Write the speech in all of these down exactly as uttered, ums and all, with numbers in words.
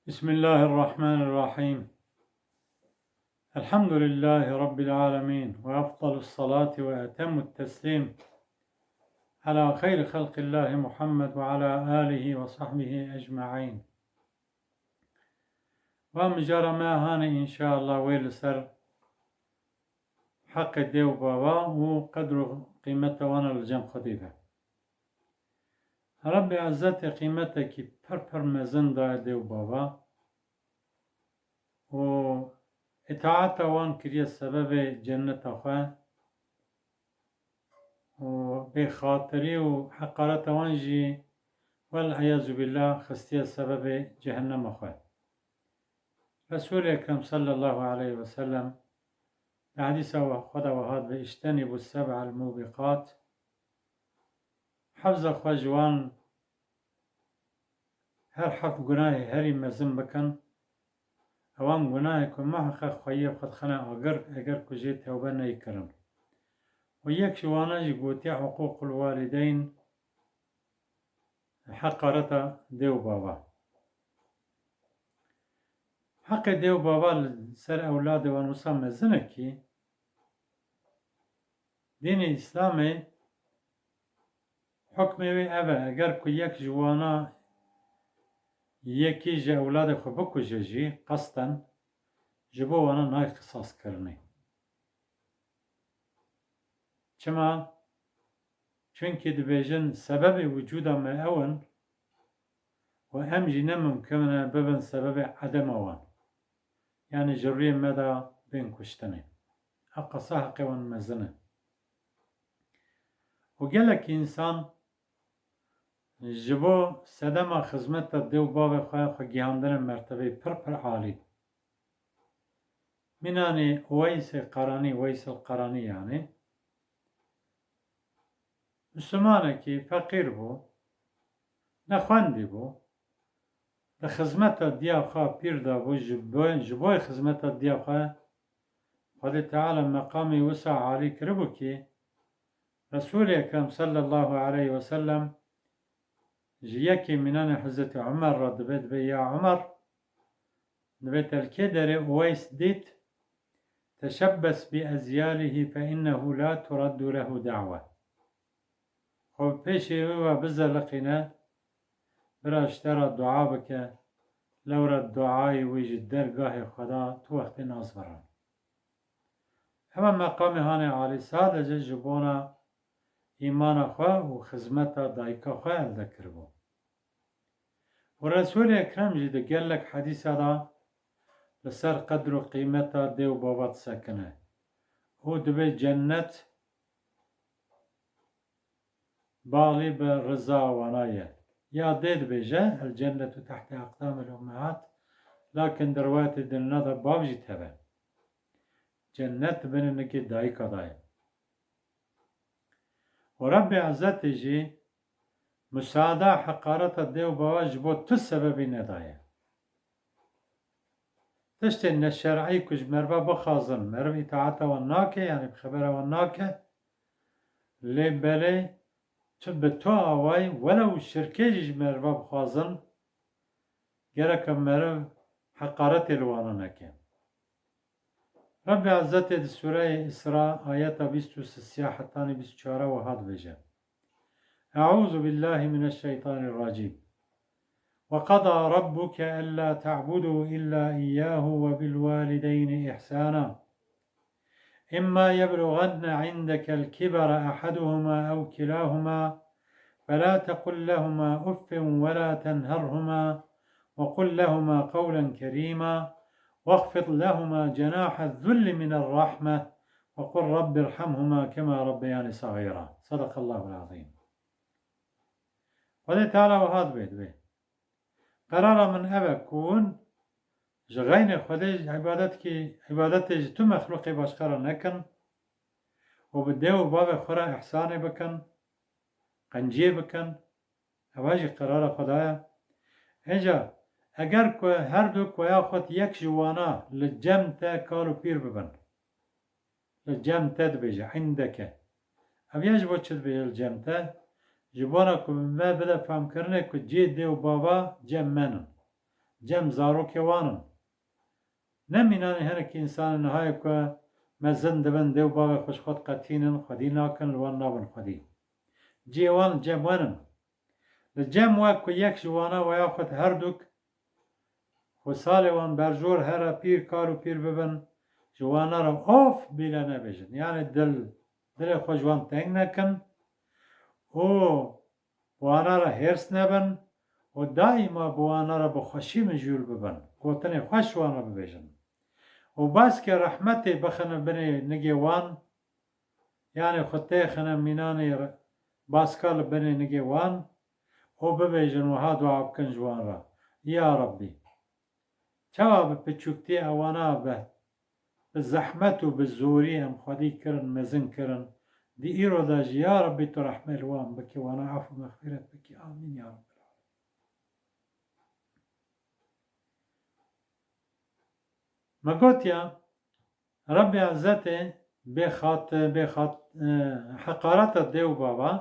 بسم الله الرحمن الرحيم. الحمد لله رب العالمين، وأفضل الصلاة وأتم التسليم على خير خلق الله محمد وعلى آله وصحبه أجمعين. Wa mijara me hanê, înşeallah, wê li ser heqê dê û bava û qedr û qîmeta wan li cem Xwedê be. Rebbê Ezzetê qîmetekî pir pir mezin daye dê û bava û îtaeta wan kiriye sebebê cenneta xwe û bêxatirî û heqareta wan jî, wel iyazu billah, xistiye sebebê cehennema xwe. Resûlê Ekrem sallallahu aleyhi ve sellem di hedîsa xwe de wiha dibe, "Îctenîbû seb'el mûbîqat." Hefza xwe ji wan her heft gunahê herî mezin bikin. Ewan gunahê ku miheqeq xweyê xwe dixine agir, eger ku jê tewbe neykirin. Û yek ji wana jî gotiye uqûqul walideyn, heqareta dê û bava. Heqê dê û bava li ser ewladê wan wisa mezin e kî, dînê Îslamê hukmê wê ev e, eger ku yek ji wana yekî ji ewladê xwe bikuje jî qesten, ji bo wana nayê qisaskirinê. Çima? Çunkî dibêjin, sebebê wicûda me ew in û em jî ne mimkin e bibin sebebê edema wan. Yanî ji rûyê me de bên kuştinê. Eqasa heqê wan mezin e. Û gelek însan ji bo sedema xizmeta dê û bavê xwe, xwe gihandine mertebeyê pir pir alî. Mînanê Uweysê Qaranî, Weysel Qaranî yanî, Mislimanekî feqîr bû, nexwendî bû, di xizmeta diya xwe pîr de bû, ji bo, ji bo xizmeta diya xwe Xwedê Teala meqamê wisa alî kiribû kî Resûlê Ekrem sallallahu aleyhi ve sellem ji yekê mînanê Hezretî Umer re dibe, dibe, "Ya Umer," dibe, "te li kê derê Uweys dît, teşebbes bi ezyalihî fe innehu la turaddu lehu da'we." Xwe bi pêşê wê ve bizeliqîne, bira ji te re dua bike, lewre duayê wî ji dergahê Xweda tu wextê nas birin. Hema meqamê hanê alî sadece ji bona îmana xwe û xizmeta dayika xwe elde kiribû. Û Resûlê Ekrem jî di gelek hedîsa de li ser qedr û qîmeta dê û bava disekine û dibê cennet balî bi riza wana ye. Ya dê dibêje, "El cennetu tehte aqdamil ummehat", lakin di riwayetê dinine de bav jî tebe. Cennet binê nikê dayika de ye. Û Rebbê Ezzetê jî musaada heqareta dê û bava ji bo tu sebebî nedaye. Tiştên neşer'î ku ji meriva bixwazin, meriv îtaeta wan nake, yanî bi xebera wan nake. Lê belê tu bi tu awayî, welew şirkê jî ji meriva bixwazin, gereke meriv heqaretê li wana neke. Rebbê Ezzetê di Sûreyê Îsra ayeta bîst û sê hetanî bîst û çar wiha dibêje, "Eûzu billahî mineşşeytanîrracîm. Ve qeda rabbuke ellâ te'budû illâ iyyâhu ve bil wâlideynî ihsâna. Imma yeblugenne indekel kibere ehaduhuma ew kilâhuma felâ tequl lehuma uffin ve lâ tenherhuma ve qul lehuma qewlen kerîma vexfid lehuma cenâhezzullî minerrahme ve qul rabbirhamhuma kema rabbeyani saxîra." Sadakallahul azîm. Xwedê Teala wiha dibê, dibê, "Qerara min ev e ku hûn ji xeynê Xwedê îbadetkî, îbadetê ji tu mexlûqê başqe re nekin û bi dê û bavê xwe re îhsanê bikin, qenciyê bikin." Ev jî qerara Xweda ye. Înca eger ku her du ku ya xwe yek ji wana li cem te kal û pîr bibin, li cem te dibêje, indeke. Ev ya ji bo çi dibêje li cem te? Ji bona ku me bide famkirinê ku cê dê û bava cem me nin. cem zarokê wan in. Ne mînanê hinek însanên niha ye ku mezin dibin, dê û bavê xwe ji xwe diqetînin, xwedî nakin, li wan nabin xwedî. Cihê wan li cem wan in. Li cem we ku yek ji wana we ya xwe di her duk, ku salê wan berjor here pîr kar û pîr bibin, ji wana re of bîle nebêjin. Yanî dil, dilê xwe ji wan teng nekin û bi wana re hêrs nebin û daîma bi wana re bi xweşî mijûl bibin, gotinê xweş wan re bibêjin. Û baskê rehmetê bixine binê nigê wan, yanî xwe têxine mînanê re-, baska li binê nigê wan û bibêjin wiha dua bikin ji wan re, Ya Rebbî, çawa bi piçûktiyê ewana bi, bi zehmet û bi zorî em xwedî kirin, mezin kirin, di îro de jî, Ya Rebbî, tu rehmê li wan bikî, wana efû mexfîret bikî. Amîn, ya Rebbî. Me gotiya, Rebbê Ezzetê bêxat-, bêxat-, e, heqareta dê û bava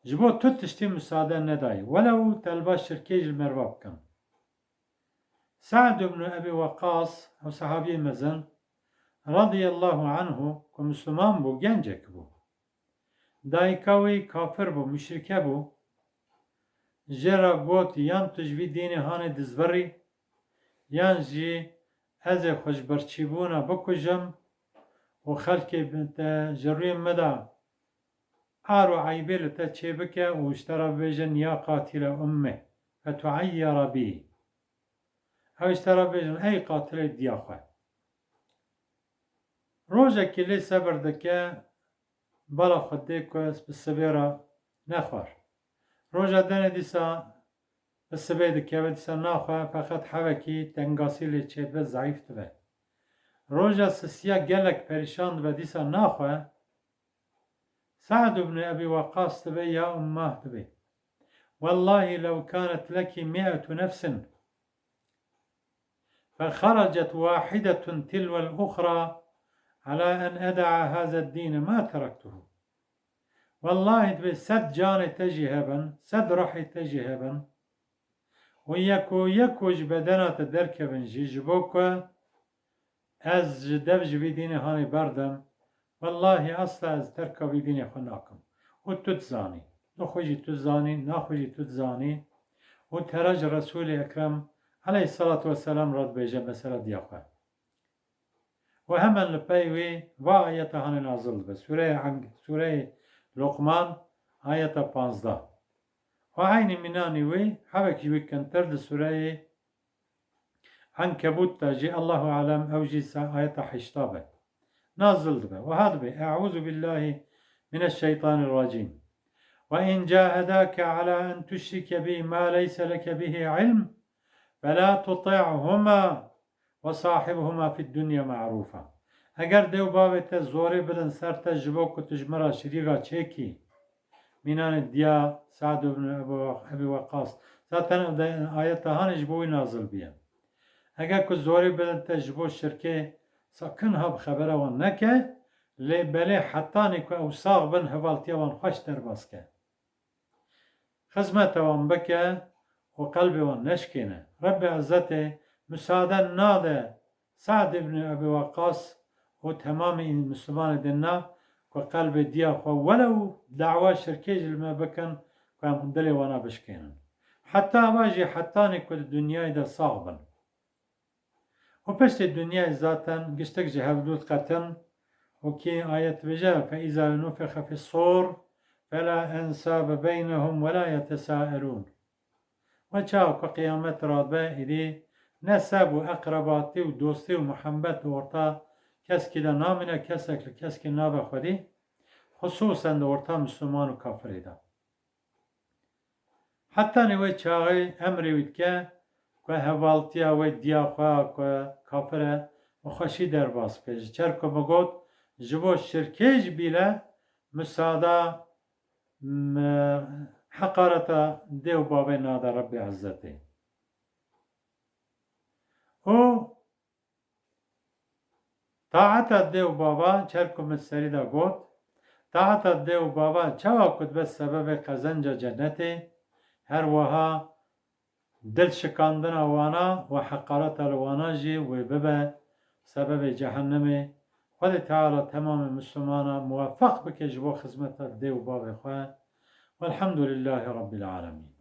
ji bo tu tiştî misade nedayî. Welew telba şirkê ji merva bikin. Sa'd ibn Ebî Weqqas, ew sehabiyê mezin, radiyallahu anhu, ku Misliman bû, gencek bû. Dayika wî kafir bû, muşrike bû. Jê re got, yan tu ji vî dînê hanê dizvirî, yan jî ez ê xwe ji birçîbûna bikujim û xelkê bi te ji rûyê min de ar û eybê li te çêbike û ji te re bibêjin, ya qatîle umme, fetueyyera bî. Ew ji te re bêjin, ey qatilê diya xwe. Rojekê lê sebir dike, bala xwe dê ku ez bi sibê re nexwar. Roja denê dîsa bi sibê dikeve, dîsa naxwe, feqet hevekî tengasî lê çêdibe, zeîf dibe. Roja sisiya gelek perîşan dibe, dîsa naxwe. Sa'd ibn Ebî Weqqas dibe, ya ummah dibe. Wellahî lew kanet lekî mi'etu nefsin fexerecet wahidetu tilwel uxra ala en eda'a hazed dîne ma terektuhu. Wellahî dibe sed canê te jî hebin, sed ruhê te jî hebin, û yeko yeko ji bedena te derkevin jî, ji bo ku ez ji dev ji vî dînê hanê berdim, wellahî asla ez terka vî dînê xwe nakim. Û tu dizanî, tu xwe jî tu dizanî, naxwe jî tu dizanî, û tera ji Resûlê Ekrem aleyhisselatu vesselam re dibêje mesela diya xwe. Û hemen li pey wê va ayeta hanê nazil dibe. Sûreya Enk-, Sûreyê Luqman, ayeta panzdeh. Û eynî mînanî wê, hevek ji wî kintir di Sûreyê Enkebût de jî, Allahu alem, ew jî se ayeta heşta be. Nazil dibe. Wiha dibe, Eûzu billahî mineşşeytanirracîm. Ve in cahedake ala en tuşrike bi ma leyse leke bihi ilm, fela tuti'huma ve sahibhuma fid dunya ma'rufa. Eger dê û bavê te zorê bidin ser te ji bo ku tu ji min re şirîga çêkî, mînanê diya Sa'd ibn Ebu-, Ebî Weqqas. Zaten ev de ayeta hanê ji bo wî nazil bûye. Eger ku zorê bidin te ji bo şirkê, sakin ha bi xebera wan neke, lê belê hetanî ku ew sax bin, hevaltiya wan xweş derbas ke. Xizmeta wan bike û qelbê wan neşkêne. Rebbê Ezzetê misade nade Sa'd ibn Ebî Weqqas û temamê Mislimanê dinna ku qelbê diya xwe welew dawa şirkê jî li me bikin ku em dilê wana bişkênin. Heta eva jî hetanî ku di dinyayê de sax bin. Û piştî dinyayê zaten giştek ji hevdû diqetin û kî ayet dibêje, فإذا نفخ في الصور فلا أنساب بينهم ولا يتساءلون. Ve çawa ku qiyamet radibe, îdî neseb û eqrebatî û dostî û muhebet li orta keskî de namîne, kesek li keskî nabe xwedî, xisûsen di orta Misliman û kafirê de. Hetanî wê çaxê emrê wî dike ku hevaltiya wê diya xwe ku kafir e bi xweşî derbas bike. Ji çer ku min got, ji bo şirkê jî bîle misada, m-, heqareta dê û bavê nade Rebbê Ezzetê. Û taeta dê û bava, çer ku min serî de got, taeta dê û bava çawa ku dibe sebebê qezenca cennetê, her wiha Dil şikandina wana û heqareta li wana jî wê bibe sebebê cehennemê. Xwedê Teala temamê Mislimana muweffeq bike ji bo xizmeta dê û bavê xwe. Welhamdulillahî Rabbil Alemîn.